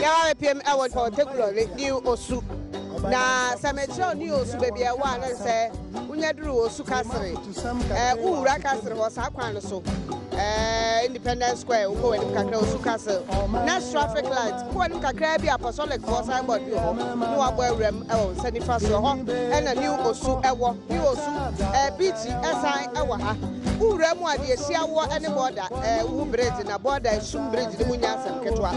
Yɛba bɛpiem wɔ Korle New Osu. Na sɛ mekyerɛ wo New Osu baabi a ɛwɔ a na sɛ wonya duru Osu Kasere. Ɛɛ wowura Kasere hɔ saa kwan no so. Ɛɛ Independence Square wokɔ w'anim kakra Osu Castle. Next traffic light kɔ w'anim kakra bi Apostolic foɔ signboard bi wɔ hɔ na wabɔ awuram ɛwɔ nsa nifa so ɛhɔ ɛna New Osu ɛwɔ. New Osu ɛɛ beach ɛsan ɛwɔ ha. Wowura mu a deɛ ɛhyia woɔ ɛne border ɛɛ wohu bridge na border esum bridge no mu nyɛ asɛm ketewa.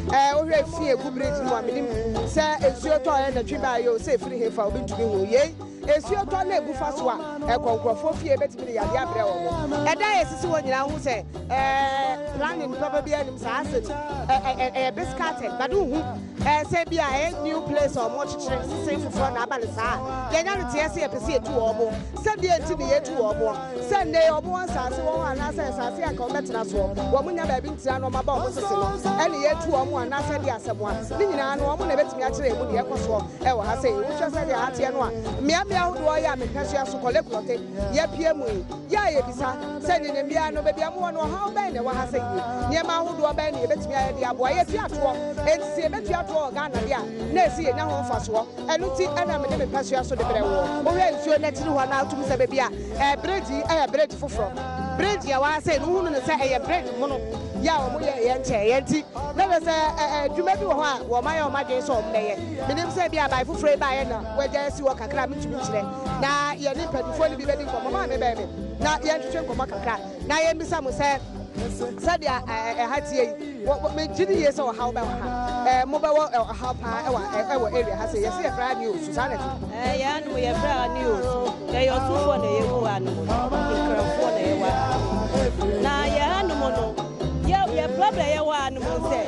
Ɛɛ wohwɛ efi egu bridge no mu a menim sɛ nsuo tɔɔɛ na twi baeɛ o sɛ efiri hefa obi ntumi hu yei. Nsuo tɔ na ebu fa so a ɛkɔ nkurɔfoɔ fie ebetumi de yadeɛ abrɛ wɔn. Ɛdan a esisi hɔ nyinaa wohu sɛ ɛɛ planning papa biara nim saa ase no ɛ ɛyɛ biscuited but wohu ɛɛ sɛ bi a ɛyɛ new place a wɔkyekyere sese foforɔ na aba no saa a yɛnya no teɛ sɛ yɛpɛ sɛ yɛtu wɔn sɛ deɛ nti na yɛtu wɔn sɛ nnɛ yi wɔn wɔ nsaase wɔ hɔ anaasɛ nsaase a nka wɔbɛtena soɔ wɔn nya baabi ntena na wɔn aba wɔn sese no ɛne yɛtu wɔn anaasɛ deɛ asɛm a ne nyinaa no wɔn na ɛbɛtumi akyerɛ yɛn mu deɛ ɛkɔ soɔ ɛwɔ ha sɛ wohwɛ sɛdeɛ ha teɛ no a mmeammea ahodoɔ yɛ a mepɛsoa so Korle Klottey yɛpie mu yi yɛ a yɛbisa sɛ nyanyam biara no baabi a mowɔ no ɔhaw bɛn na ɛwɔ ha sɛ yie nneɛma ahodoɔ bɛn na yɛbɛtumi ayɛ de aboa yɛtua toɔ enti sɛ yɛbɛtua toɔ wɔ Ghana deɛ a na ɛsi yɛnya ho mfasoɔ ɛno nti ɛna mede me pɛsoa so de brɛ woɔ wohwɛ nsuo no akyiri hɔ na wotumi sɛ baabi a ɛɛ bridge yi ɛyɛ bridge foforɔ bridge a wɔha sɛ no wohunu no sɛ ɛyɛ bridge mono yɛ a wɔn yɛ yɛ nkyɛn yɛ nti na kyerɛ sɛ ɛɛ adwuma bi wɔ hɔ a wɔn ayɛ wɔn adwene sɛ wɔn bɛyɛ menim sɛ bi aban foforɔ yi baayɛ na wɔagya asi hɔ kakra a mentumi nkyerɛ na yɛne mpanimfoɔ no bi bɛdi nkɔmmɔ maame bɛn me na yɛntwetwe nkɔmmɔ kakra na yɛmmisa mo sɛ sɛdeɛ ɛha tie yi megye di yie sɛ ɔhaw bɛwɔ ha ɛɛ mobɛwɔ ɔhaw paa ɛwɔ ɛwɔ area ha sɛ yɛsɛ yɛfrɛ ha ne osu saa na ɛte. Ɛɛ yɛn anom yɛfrɛ ha ne osu yɛyɛ ɔsofoɔ na yɛgu ha nom no nkranfoɔ na yɛwɔ ha na yɛn hanom no yɛ yɛ problem yɛwɔ ha nom sɛ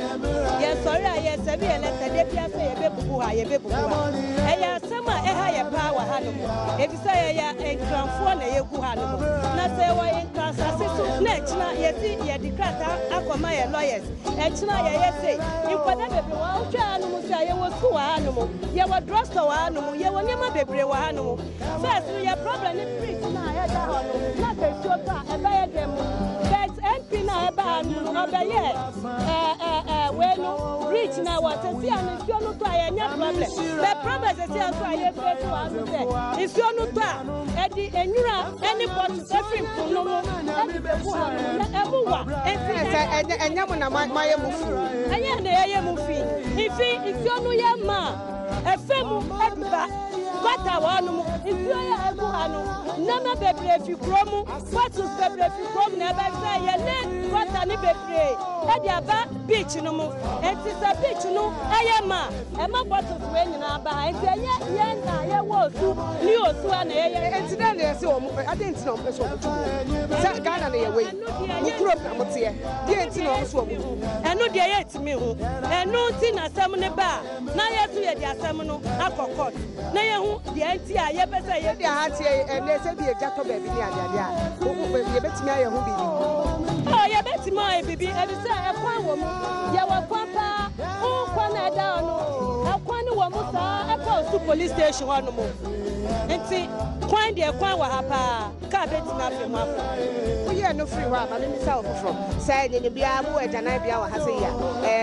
yɛsɔre a yɛsɛbi yɛ lɛtɛ de bia sɛ yɛbɛbubu ha yɛbɛbubu ha ɛyɛ asɛm a ɛha yɛ paa wɔ ha nom efisɛ yɛyɛ nkranfoɔ na yɛgu ha nom na sɛ yɛwɔ nkran asase so na ɛkyina yɛsi yɛde krataa akɔma yɛ lawyers ɛkyina yɛyɛ sei nkwadaa bebree wɔ ha wohwɛ ha nom sɛ yɛwɔ sukuu wɔ ha nom yɛwɔ drugstore wɔ ha nom yɛwɔ nneɛma bebree wɔ ha nom first no yɛ problem ne bridge na ɛda hɔ no na sɛ nsuo tɔ a ɛbɛyɛ dɛm mu but MP na ɛba ha nom no ɔbɛyɛ ɛɛ ɛɛ ɛɛ wei no bridge na ɛwɔ sɛsi a no nsuo no tɔ a yɛnyɛ problem but problem sɛsi a nso a yɛfɛ so wɔ ha no sɛ nsuo no tɔ a ɛde enwura ɛne bottles ɛfiri mpo no mu ɛde bɛgu ha nom na ɛmu wa nti sɛ ɛnyɛ ɛnyɛ mo na moayɛ mo fi ɛnyɛ na yɛyɛ mu fi nfi nsuo no yɛ ma a ɛfɛ mu ɛde ba gutter wɔ hɔ nom nsuo yɛ ɛgu ha no nneɛma bebree fi kuro mu bottles bebree fi kurom na ɛbɛsɛ yɛne gutter ne bebree ɛde aba beach no mu nti sɛ beach no ɛyɛ ma ɛma bottles wei nyinaa ba ha nti ɛnyɛ yɛn na yɛwɔ osu ne osu a na yɛyɛ. Nti dɛn na yɛsɛ wɔn ade nti na wɔn pɛ sɛ wɔn tu mu sɛ Ghana na yɛwɔ yi mo kurom na mo teɛ deɛ nti na wɔn so wɔn tu. Ɛno deɛ yɛntumi ho ɛno nti na asɛm no ba a na yɛso yɛde asɛm no akɔ court na yɛhu deɛ nti a yɛpɛ sɛ yɛ. Sɛdeɛ ha teɛ yi ɛnɛ sɛ bi egya tɔ baabi ne adeade a yɛbɛtumi ayɛ ho biribi. Ɔ yɛbɛtumi ayɛ biribi ɛbi sɛ ɛkwan wɔ mu yɛwɔ kwan paa wo kwan na ɛda hɔ no ɛkwan no wɔ mu saa ɛkɔ Osu police station hɔ nom nti kwan deɛ kwan wɔ ha paa kaa bɛtumi afe mu akɔ. Woyɛ no firi hɔ a ma memisa wo foforɔ sɛ nyanya biara mowɔ agyanan bea wɔ ha sɛ yi a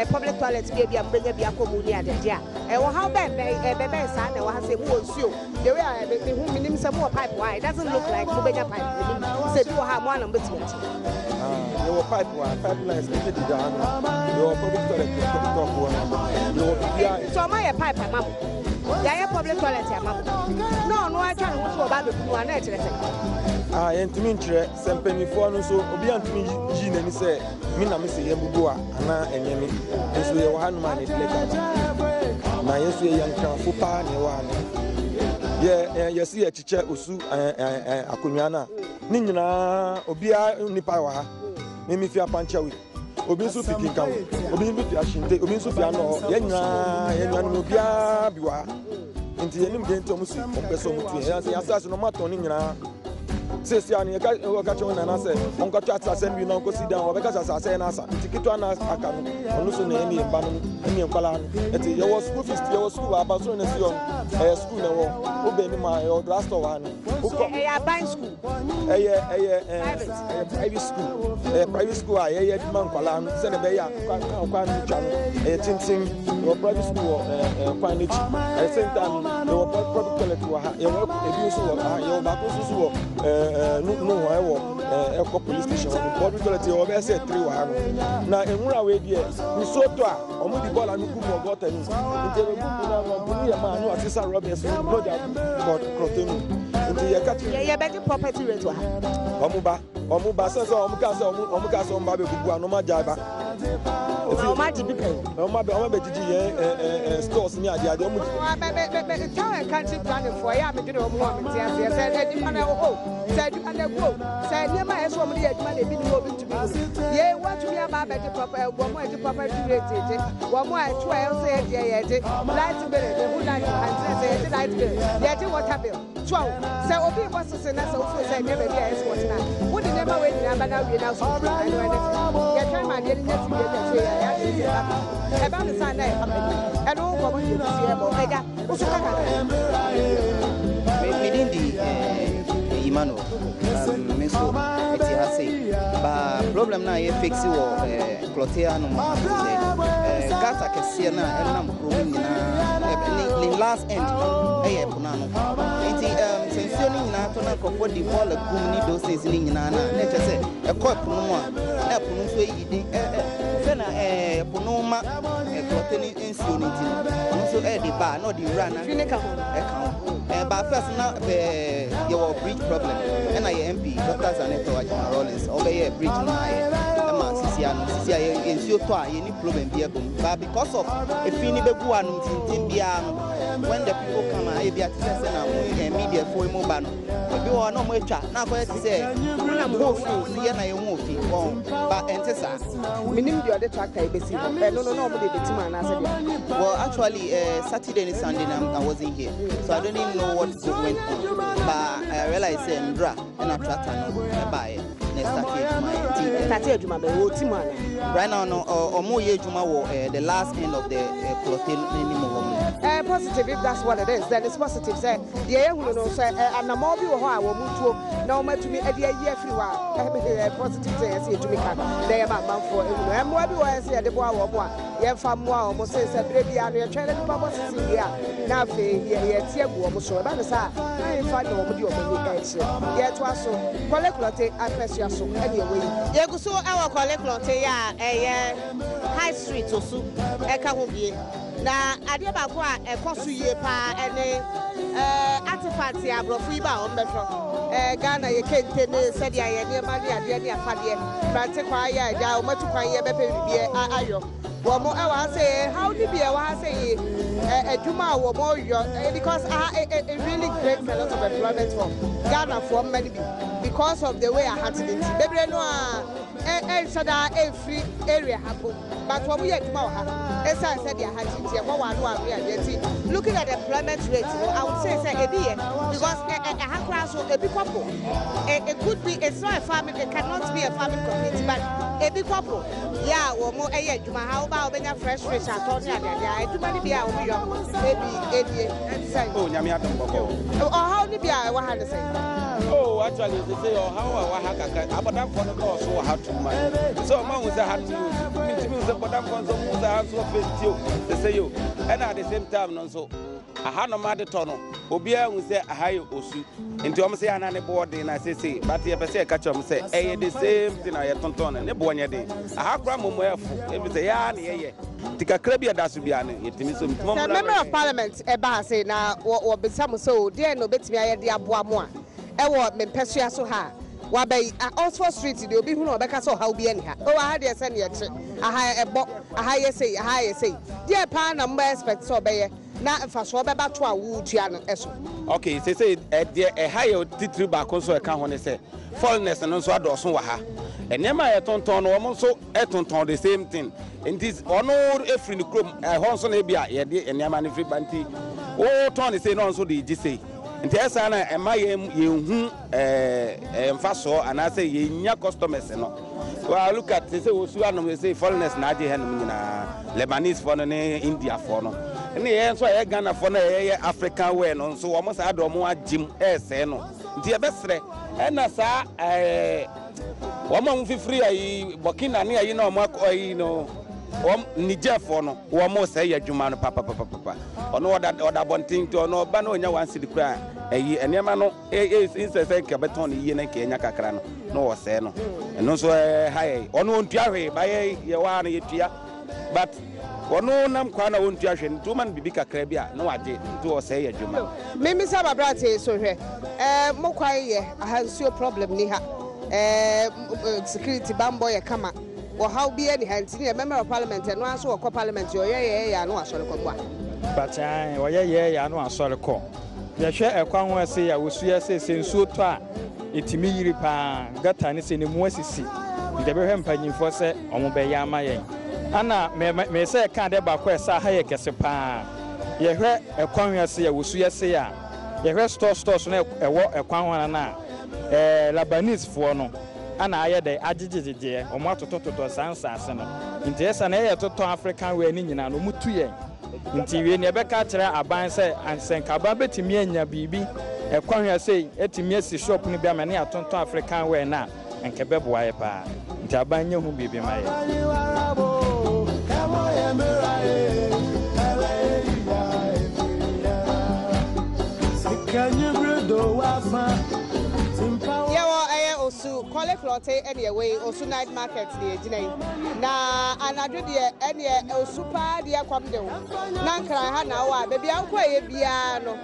ɛɛ public toilet bi a bi a mobɛnya bi akɔ mu ne adeade a ɛwɔ ha bɛn bɛn ɛbɛbɛn saa na ɛwɔ ha sɛ mowɔ nsuo the way a mehu menim sɛ mowɔ pipe wɔ ha it doesn't look like mobɛnya pipe menim sɛ bi wɔ ha a mo ana mobɛtumi akyi. Yɛwɔ pipe wɔ ha, pipe lines ne deda ha no. Yɛwɔ public toilet wɔ top top hɔ no. Yɛwɔ biribiara. Nti ɔma yɛ pipe ama mo yɛayɛ public toilet ama mo na ɔno atwa ne ho so ɔba abɛbu mu a na ɛkyerɛ sɛ. Ah, yɛntumi nkyerɛ sɛ mpanimfoɔ no nso obi antumi yi n'ani sɛ me na me sɛ yɛn bubu a anaa ɛnyɛ me nso yɛwɔ ha nom a ne lɛta ba na yɛn nso yɛyɛ nkranfo paa na ɛwɔ ha no yɛ yɛsi yɛkyekyɛ osu akonnwa no a ne nyinaa obiara nipa wɔ ha mimi fi apankyɛwe obi nso fi kinkawe obi nso fi ahyinte obi nso fi anɔ yɛn nyinaa yɛn nuanom obiara bi wɔ ha nti yɛnim deɛ nti ɔmo si ɔmo pɛ sɛ ɔmo tu yɛn yɛn asase no ɔmo atɔn ne nyinaa. Seesei a no yɛka wɔka kyerɛ wo nana sɛ ɔnkɔtɔ asase no bi na ɔnkɔsi dan wɔbɛka sɛ asase yɛ n'asa nti ketewa na aka no ɔno so na ɛne yɛn ba no ne yɛn nkwadaa no nti yɛwɔ school fees yɛwɔ school wɔ abansoro na ɛsi hɔ no ɛyɛ school na ɛwɔ wobɛn anim a ɛyɛ drug store wɔ ha no wokɔ ɛyɛ aban school ɛyɛ ɛyɛ ɛyɛ private school ɛyɛ private school a yɛyɛ adwuma nkwadaa no sɛdeɛ ɛbɛyɛ a kwan kwan no twa no ɛyɛ tenten yɛwɔ private school wɔ ɛɛ kwan n'akyi at the same time yɛwɔ public toilet wɔ ha yɛwɔ ebi nso wɔ ha yɛwɔ baako nso so wɔ ɛɛ no no hɔ ɛwɔ ɛɛ ɛkɔ police station hɔ no public toilet yɛwɔ bɛyɛ sɛ three wɔ ha no na nwura wei deɛ nsuo tɔ a wɔn de bɔɔla no gu mu wɔ gɔta no mu nti ɛbɛ gu mu na wɔn bu no yɛ maa no asesa rɔbɛs no na ɔde agu kɔrɔtɛ mu nti yɛka kyerɛ. Yɛ yɛbɛgye property rate wɔ ha. Wɔn ba wɔn ba sɛ sɛ wɔn ka sɛ wɔn wɔn ka sɛ wɔn ba bɛ bubu a na wɔn agyae ba. Efi wɔn agye bi pɛn. Wɔn abɛ wɔn abɛ gyigyi yɛn ɛɛ ɛɛ stores ne adeade wɔn. Wɔn abɛ bɛ bɛ bɛ town and country planning foɔ ɛyɛ a mi dwene wɔn ho a mi ti aseɛ sɛ adwuma na ɛwɔ hɔ sɛ adwuma na ɛgu o sɛ nneɛma a ɛsɛ wɔn de yɛ adwuma na ebi ni hɔ obi ntumi hu yɛ wɔatumi aba abɛgye papa wɔn a ɛgye property rate gye wɔn a ɛto a ɛwɔ sɛ yɛgye yɛgye light bill ehu light ankyerɛ sɛ yɛgye light bill yɛgye water bill. So ahu? Sɛ obi rebɔ sese na sɛ wofeel sɛ ɛnyɛ baabi a ɛsɛ sɛ wɔtena a, wode nneɛma wei nyinaa ba na awie na so nti ɛno ɛne sɛ yɛtwɛn ma adeɛ no nya si wie na akyire yi a yɛadwene sɛ ɛba papa. Ɛba no saa na ɛyɛ papa bi. Ɛno ho nkɔmmɔ na yɛgu so yɛrebɔ. Agya, wo so ka kakra. Me, me din di eh, Emmanuel. Um, me nso mete ha sei. Ba problem no a yɛ fix wɔ eh, Klɔte hanom sɛ eh, gutter kɛseɛ no a ɛnam kurom nyinaa eh, ne, ne last end no ɛyɛ ɛpo no ano. Nti um, sɛ nsuo no nyinaa tɔ na nkurɔfoɔ de bɔɔla gum ne those things no nyinaa no a na ɛkyɛ sɛ ɛkɔ ɛpo no mu a na ɛpo no nso ayi den ɛ ɛ sɛ na ɛɛ ɛpo no ma Klɔte no nsuo no nti no ɔno nso ɛde ba a na ɔde nwura na ɛka ho. Ɛɛ ba first na ɛɛ yɛwɔ bridge problem ɛna yɛ MP Dr. Zanetor Agyeman Rawlings ɔbɛyɛ bridge no ayɛ ɛma sisi ano sisi a yɛ nsuo tɔ a yɛni problem bi ɛbom but because of efi ni bɛgu ano nti ntem biara no when the people come a ebi ate sɛ sɛ na mo ɛɛ media fo yi mo ba no ebi wɔ hɔ na wɔn atwa na akɔyɛ te sɛ na mo ho fi yɛ na yɛn ho fi wɔn ba ɛnte saa. Menim deɛ ɔde tractor yi bɛsi hɔ. Ɛno no na wɔn de bɛtim anaasɛ deɛ. Well, actually, Saturday and Sunday, I wasn't here, so I don't even know what went on. But I realized that Ndra and a tractor no buy na start adwuma nti. Start adwuma bɛ wɔ tim ana. Right now no, ɔmo yɛ adwuma wɔ the last end of the plot anim hɔ no. Positive if that's what it is, then it's positive sɛ deɛ yɛhunu no sɛ anamɔ bi wɔ hɔ a wɔn tuo na wɔn atumi de ayi afiri hɔ a, ɛyɛ positive sɛ yɛsɛ yɛtumi ka na yɛma amanfoɔ ehunu. Mmoa bi wɔ hɔ sɛ yɛde boa wɔn a yɛmfa mmoa wɔn sen sɛ berɛ biara no yɛtwɛn na nipa bɔ sisi wie a na afei yɛte agu wɔn so. Ɛba no saa na yɛmfa na wɔn de wɔn ani ɛkyerɛ. Yɛtoa so Korle Klottey apɛsua so ɛne ɛwɔ yi. Yɛgu so wɔ Korle Klottey a ɛyɛ High Street Osu ɛka ho bie. Na adeɛ baako a ɛkɔ so yie paa ɛne artifact a aborɔfo yi ba a wɔbɛhwɛ. Ghana yɛ kente ne sɛdeɛ yɛ nneɛma ne adeɛ ne afadeɛ. Mmerante kwan yɛ agya wɔn atu kwan yɛ bɛpɛ biribi ayɔ. Wɔn ɛwɔ ha sɛ haw ne bi ɛwɔ ha sɛ yi adwuma a wɔn yɔ because aha it really creates a lot of employment for Ghana foɔ mma no bi because of the way aha te ne nti bebree no a ɛnhyɛ da ɛmfiri area ha po. But wɔn yɛ adwuma wɔ ha ɛsiane sɛ deɛ ha ti nti ɛhɔ wɔ ano ano yɛ adeɛ nti looking at the employment rate no I would say sɛ ebi yɛ because ɛ ɛ ɛha koraa so ebi kɔ po it, it could be, it's not a farming, it cannot be a farming community, but ebi kɔ po yɛ a wɔn ɛyɛ adwuma ha woba a wɔbɛnya fresh fish atɔ ne adeade a adwuma no bi a wɔn yɔ ebi ebie ɛte sɛ. Oh, nyame adom bɔkɔ. Ɔhaw no bi a ɛwɔ ha ne sɛ. Oh, actually, they say ɔhaw a ɛwɔ ha kakra abɔdamfoɔ no dɔɔso wɔ ha too much. Sɛ ɔma hu sɛ ha no yɛ osu mentumi hu sɛ bɔdamfoɔ nso ɔmo hu sɛ ha nso ɔfɛ nti o sɛ sɛ yɛ o ɛna at the same time no nso ahanom adetɔ no obiara hu sɛ aha yɛ osu nti ɔmo sɛ ana ne boɔ den na sese but yɛpɛ sɛ yɛka kyerɛ ɔmo sɛ ɛyɛ the same thing a yɛtontɔn no ne boɔ nyɛ den aha koraa mmom ɛfo ebi sɛ yɛa na yɛyɛ nti kakra bi a ɛda so biara no yɛtumi so Sɛ member of parliament ɛba ha sei na wɔbisa mo sɛ o deɛn na obetumi ayɛ de aboa mo a ɛwɔ me mpɛsoa so ha a waba yi a Oxford Street deɛ obi hunu a ɔbɛka sɛ ɔhaw bi ani ha o aha deɛ sɛdeɛ ɛte aha ɛbɔ aha yɛ sei aha yɛ sei deɛ paa na mo expect sɛ ɔbɛyɛ na mfasoɔ bɛba to a woretua no so. Ok seesei deɛ ɛha yɛ titiriw baako nso a ɛka ho ne sɛ foreigners no nso adɔɔso wɔ ha. Nneɛma a yɛtontɔn no wɔn nso tontɔn the same thing nti ɔno firi ne kurom ɛhɔ nso na ebi a yɛde nneɛma no firi ba nti wotɔn no sei na ɔno nso de gye sei. Nti ɛyɛ saa na ɛma yɛn yɛnhu ɛɛ mfasoɔ anaasɛ yɛnnya customers no. Well, look at sɛ wɔsu anom sɛ foreigners na agye hanom nyinaa, Lebanese foɔ no ne India foɔ no. Ɛne yɛn nso a yɛyɛ Ghana foɔ no a yɛyɛ African wear no nso wɔn saa de wɔn agye mu ɛresɛe no. Nti yɛbɛsrɛ ɛna saa ɛɛ wɔn a wɔfifiri ayi Burkina ne ayi na wɔn akɔ ayi no wɔn Niger foɔ no wɔn sɛe yɛ adwuma no papapapapa. Ɔno ɔda ɔda abɔnten nti ɔno ɔba na ɔnya one cedi koraa ɛyi nneɛma no nsɛ sɛ nka bɛtɔn no yie na nka ɛnya kakra no na ɔsɛe no. Ɛno nso ɛha yɛ. Ɔno ɔntua hwee ba yɛ yɛwɔ ha no yɛtua but ɔno nam kwan na ɔntua hwee nti woma no biribi kakra bi a na wagye nti ɔsɛe yɛ adwuma. Memmisa m'aberanteɛ yi so hwɛ eh, mo kwan yɛ aha nsuo problem ni ha eh, security bambɔ yɛ kama. Ɔhaw biara nni ha nti neɛ member of parliament ɛno ara nso ɔkɔ parliament ɔyɛ yɛɛyɛ a na wasɔre kɔ boa. But ae ɔyɛ yɛɛyɛ a na wasɔre kɔ. Yɛhwɛ ɛkwan ho ɛsei a wɔsu yɛ sei sɛ nsuo tɔ a ɛtumi yiri paa gutter no sei no mu asisi nti ɛbɛhwɛ mpanyinfoɔ sɛ ɔmo bɛyɛ ama yɛn. Ɛna me me sɛ ɛka adeɛ baako a ɛsɛ aha yɛ kɛse paa yɛhwɛ ɛkwan ho ɛsei a wɔsu yɛ sei a yɛhwɛ stores stores no ɛwɔ ɛkwan ho ana no a ɛɛ Labanese foɔ no ana ayɛ dɛ agyegyegyegyeɛ, wɔn atotɔtotɔ saa nsaase no, nti ɛsa na yɛyɛ totɔ African wear no nyinaa no wɔn tu yɛn, nti wie nea ɛbɛka akyerɛ aban sɛ sɛ nka aban bɛtumi anya biribi ɛkɔhwɛ sei atumi asi shop no bi ama ne yɛatontɔn African wear no a nka ɛbɛboa yɛ paa, nti aban nyɛ ho biribi ma yɛ. Yɛwɔ ɛyɛ Osu Korle Klottey ɛne ɛwɔ yi Osu night market ne yɛgyina yi na anadwo deɛ ɛneɛ Osu paa deɛ kɔm de wo na Nkran ha na wowɔ a baabi a wokɔ ɛyɛ biara no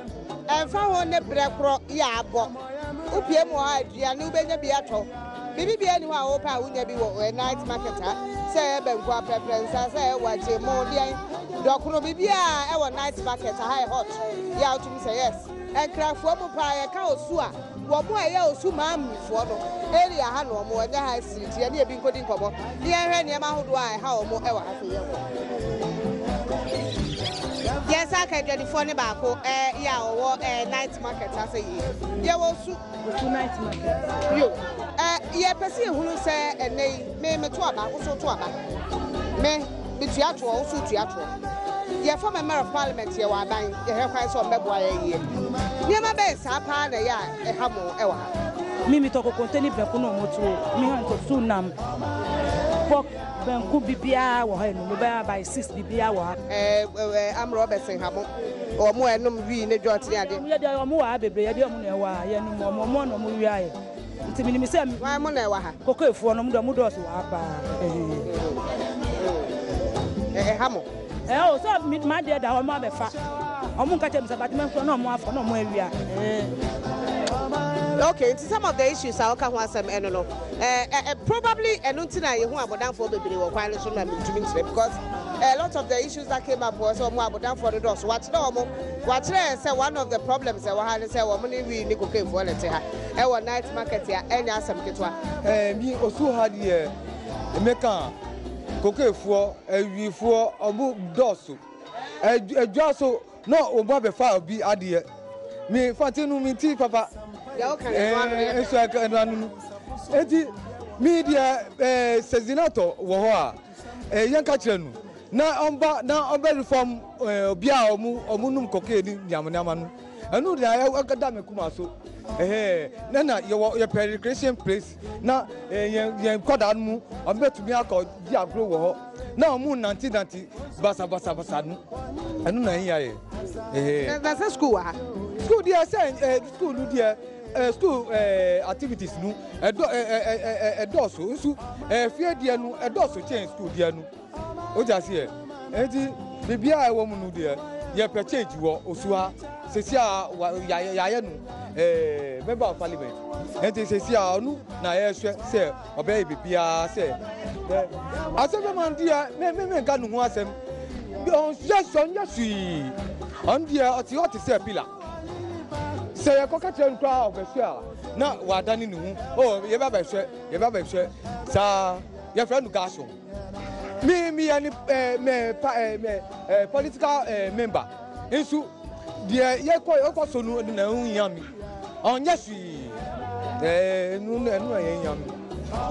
ɛmfa ho ne berɛ korɔ yɛ abɔ wopie mu wɔ ha aduane wobɛnya bi atɔ biribi biara ni hɔ a wopɛ a wonya bi wɔ night market ha sɛ ɛyɛ banku aprɛprɛ nsa sɛ ɛyɛ wakye mo deɛn dɔkono biribiara ɛwɔ night market ha yɛ hot yɛ a wotumi sɛ yes Nkrafoɔ mu paa yɛka osu a wɔn a ɛyɛ osu maamifoɔ no area ha na wɔn wɔ ɛnyɛ high street yɛne ebi nkɔdi nkɔmmɔ na yɛnhwɛ nneɛma ahodoɔ a ɛha wɔn wɔ ha sɛ yɛnkɔ. Yɛn nsa aka adwadifoɔ no baako yɛ a ɔwɔ night market ase yie. Yɛwɔ osu. Osu night market. Yo, yɛpɛ sɛ yɛhunu sɛ ɛnɛ yi me meto aba, wo so to aba. Me metua toɔ, wo so tua toɔ. Yɛfa member of parliament yɛwɔ aban, yɛhwɛ kwan sɛ ɔmbɛboa yɛn yie. Nneɛma bɛn saa paa na ɛyɛ a ɛha mo wɔ ha? Me metɔ kokonte ne banku na ɔmo to me ha ntɔ su nam pork banku bibiaa wɔ ha enu me bɛya by 6 bibiaa wɔ ha. Ɛɛ amrɔ bɛsen ha mo ɔmo a ɛnom wii ne jɔt ne adeɛ. Yɛ deɛ ɔmo wɔ ha bebree yɛ deɛ ɔmo na ɛwɔ ha yɛ nom ɔmo ɔmo na ɔmo wia yɛ. Nti menim sɛ. Hwan mo na ɛwɔ ha? Kokoefoɔ no, ɔmo deɛ ɔmo dɔɔso wɔ ha paa. Ɛha mo? Ɛɛ o, sɛ me m'adeɛ da hɔ ɔmo abɛfa. Ɔmo nka kyerɛ me sɛ but mɛnkɔ na ɔmo afa na ɔmo awia. Okay, nti some of the issues a woka ho asɛm ɛno no, ɛɛ ɛ probably ɛno nti na yɛhu abɔdanfoɔ bebree wɔ kwan no so na mentumi nkyerɛ because a lot of the issues that came up wɔ sɛ ɔmo abɔdanfoɔ no dɔɔso, wakyerɛ ɔmo, wakyerɛ yɛn sɛ one of the problems ɛwɔ ha ne sɛ wɔn ne wii ne cocaine foɔ na ɛte ha. Ɛwɔ night market a ɛnyɛ asɛm ketewa. Ɛɛ mi osu ha deɛ meka kokeefoɔ awifoɔ ɔmo dɔɔso ɛdwa so na ɔmo abɛfa obi adeɛ mi fante no mi ti papa ɛɛ nso ɛka ɛno ano no eti mi deɛ ɛɛ sɛzinatɔ wɔ hɔ a ɛɛ yɛn ka kyerɛ no na ɔmba na ɔbɛ reform ɛɛ obi a ɔmo ɔmo num kokee ne nneɛma nneɛma no. Ɛno de ayɛ ɛda me kuma so ɛhɛn na na yɛwɔ yɛpɛ recreation place na yɛn yɛn nkwadaa no mu wɔn bɛtumi akɔ di agorɔ wɔ hɔ na wɔn nante nante basa basa basa no ɛno na ɛyɛ yɛ ɛhɛn. Na sɛ school wɔ ha. School deɛ sɛ ɛɛ school no deɛ ɛɛ school ɛɛ activities no ɛdɔ ɛɛ ɛɛ ɛdɔɔso nso ɛɛ fie deɛ no ɛdɔɔso kyɛn school deɛ no. Wote aseɛ? Enti biribiara a ɛwɔ mu no deɛ, yɛpɛ change wɔ Osu ha. Sɛsi a yɛayɛ no eh, member of parliament. Enti sɛsi a ɔno na yɛhwɛ sɛ ɔbɛyɛ biribiara sɛ asɛm bɛma no deɛ me me menka ne ho asɛm. Ɔnyɛ ɔnyɛ hwee. Ɔno deɛ ɔte hɔ te sɛ pillar. Sɛ yɛkɔka kyerɛ no koraa ɔbɛhwɛ a na wadane ne ho. Oh, yɛba bɛhwɛ, yɛba bɛhwɛ saa yɛfrɛ no gaso. Me meyɛ ne eh, me pa eh, me eh, political eh, member nso. Deɛ yɛkɔ yɛkɔ so no na ɛho hia me. Ɔnyɛ hwee. Ɛɛ ɛno na ɛno na yɛhia me.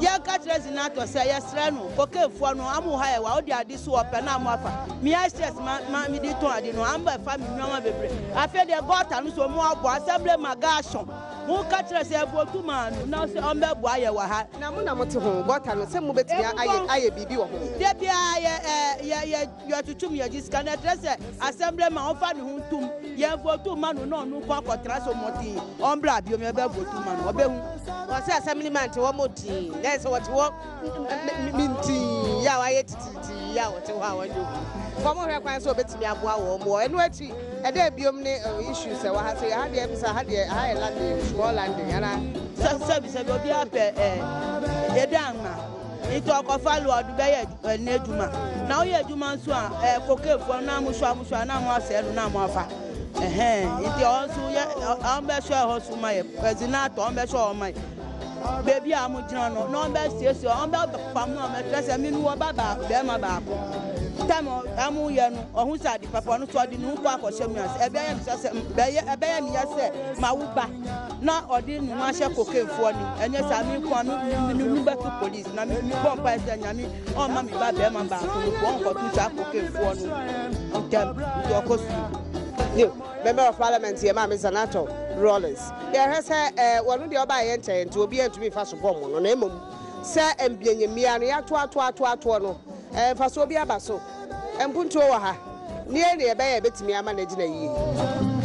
Yɛka kyerɛ Zinatɔ sɛ yɛsrɛ no kokeefoɔ no amo ha yɛ wa wode ade so ɔpɛ na amo afa me ICS ma ma mede tɔn ade no amo bɛfa me nnoɔma bebree afei deɛ gɔta no so ɔmo abɔ assembly ma gaasɔn mo ka kyerɛ sɛ ɛvotu maa no na sɛ ɔmbɛboa yɛ wɔ ha. Na mo na mote ho gɔta no sɛ mobɛtumi ayɛ ayɛ biribi wɔ ho. Da biara yɛ ɛ yɛ yɛ yɛtutum yɛgye sika na ɛkyerɛ sɛ assembly ma ɔmfa ne ho ntom yɛn votu ma no na ɔno nko akɔtena so mmɔden ɔmbra biom yɛbɛ votu ma no ɔbɛhu. Wɔse assembly man te hɔ mɔdin na ɛsɛ wɔte hɔ mintii yɛ a wayɛ titiritii yɛ a wɔte hɔ a wɔnyɛ obi. Wɔn hwɛ kwan sɛ wɔbɛtumi aboa wɔn wɔ ɛno akyi ɛdɛn biom ne issues ɛwɔ ha sɛ ha deɛ bisa ha deɛ ha yɛ landing small landing ana. Sɛbi sɛbi obi apɛ ɛɛ ɛdan ma nti ɔkɔfa lɔɔdu bɛyɛ ɛnɛ adwuma na woyɛ adwuma nso a ɛɛ kokeefoɔ na mo soa mo soa na mo asɛe no na mo afa ɛhɛn nti ɔhɔ nso yɛ ɔn bɛhwɛ ɛhɔ so ma yɛ ɛdzi na atɔ ɔn bɛhwɛ ɔhɔ ma yɛ beebi a mo gyina no na ɔn bɛ siesie ɔn bɛ pam no ɔn bɛ kyerɛ sɛ mi nu ɔba baa bɛrima baako tam ɔmo yɛ no ɔho sɛ ade papa ɔno so ɔde ne ho kɔ akɔhyɛ mu ase ɛbɛyɛ mi sɛ sɛ bɛyɛ ɛbɛyɛ mi yɛ sɛ ma wo ba na ɔde ne ho ahyɛ kokeefoɔ ni ɛnyɛ saa mi nko a mi mi mi bɛto polisi na mi bɔ mpa sɛ Nyame ɔmma me ba bɛrima baako no po ɔnkɔto saa kokeefoɔ no ntɛm nti ɔkɔ sukuu. New Member of Parliament yɛ Maame Zanetor Rawlings. Yɛhwɛ sɛ eh, wɔno deɛ ɔbaa yɛ nkyɛn nti obiara ntumi mfa so bɔ mo no na mmom sɛ mbianyamia no yɛatoatoatoatoɔ no eh, mfasoɔ bi aba so. Mpuntuo wɔ ha. Neɛ ne yɛbɛyɛ a ɛbɛtumi ama no agyina yie.